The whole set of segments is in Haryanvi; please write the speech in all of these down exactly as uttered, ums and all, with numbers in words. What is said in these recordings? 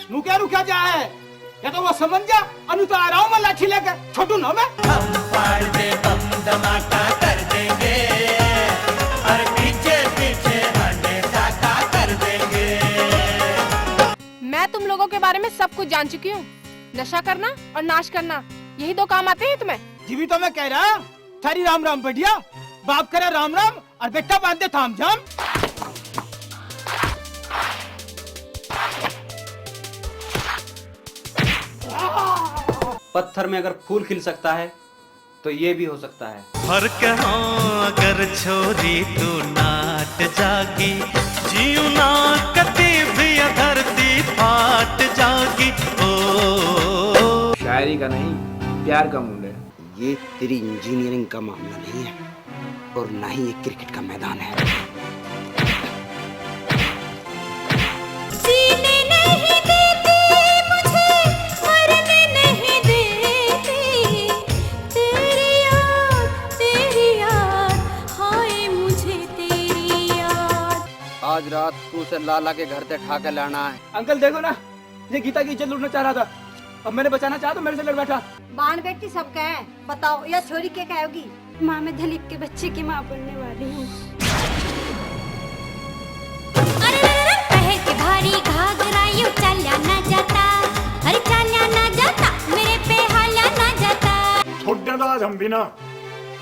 नु क्या रुका जा है? या तो वो समझ जा, अनु तो आ रहा हूँ मैं लाठी लेकर, छोटू ना मैं। हम फाड़ दे बम धमाका कर देंगे, और पीछे पीछे हंडे साका कर देंगे। मैं तुम लोगों के बारे में सब कुछ जान चुकी हूँ। नशा करना और नाश करना, यही दो काम आते हैं तुम्हें। जी भी तो मैं कह रहा, थारी राम राम बढ़िया, बाप करे राम राम और बेटा बांधे थाम जाम। पत्थर में अगर फूल खिल सकता है, तो ये भी हो सकता है। फर्क हो अगर छोरी तू नाट जागी, जीव ना कती भी धरती फाट जागी। ओ शायरी का नहीं, प्यार का मूल है। ये तेरी इंजीनियरिंग का मामला नहीं है और ना ही ये क्रिकेट का मैदान है। जीने नहीं देती मुझे, मरने नहीं देती। तेरी याद, तेरी याद, हाय मुझे तेरी याद। आज रात तू उसे लाला के घर से ठा के लाना है। अंकल देखो ना, ये गीता की इज्जत लूटना चाह रहा था, अब मैंने बचाना चाहा तो मेरे से लड़ बैठा। बाण बेटी सबका है, बताओ या छोरी के कहोगी? माँ, मैं दिलीप के बच्चे की माँ बनने वाली हूँ। अरे रे रे रे, पहन के भारी घाघरा यूं चाल्या ना जाता, अरे चाल्या ना जाता, मेरे पे हाल्या ना जाता। छोड़ दे आज हम भी ना,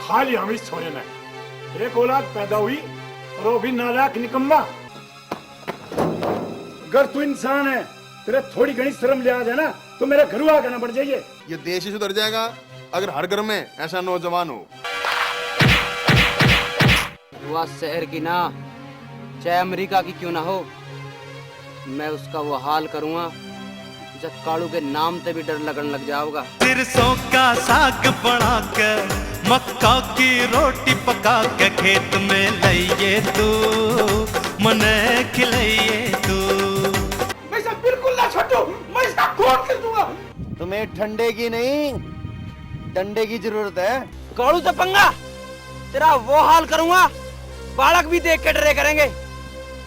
खा लिया हम इस छोरे ने। एक औलाद पैदा हुई और वो भी नालायक निकम्मा। अगर तू इंसान है, तेरे थोड़ी घणी शर्म लिहाज है ना, तो मेरे घरों आके ना बढ़ जाइए। ये देश ही सुधर जाएगा अगर हर घर में ऐसा नौजवान हो। वो शहर की ना, चाहे अमेरिका की क्यों ना हो, मैं उसका वो हाल करूँगा जब कालू के नाम ते भी डर लगन लग जाओगा। सिरसों का साग बना के, मक्का की रोटी पका के, खेत में लाइए तू, मने खिलाइए तू। मैं इसे बिल्कुल ना छोड़ूं, मैं इसका खून खींच दूंगा। तुम्हें ठंडे की नहीं, डंडे की जरूरत है। कालू से पंगा, तेरा वो हाल करूंगा, बालक भी देख के डरे करेंगे,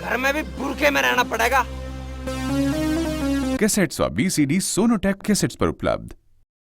घर में भी बुरखे में रहना पड़ेगा। Cassettes व B C D Sonotech Cassettes पर उपलब्ध।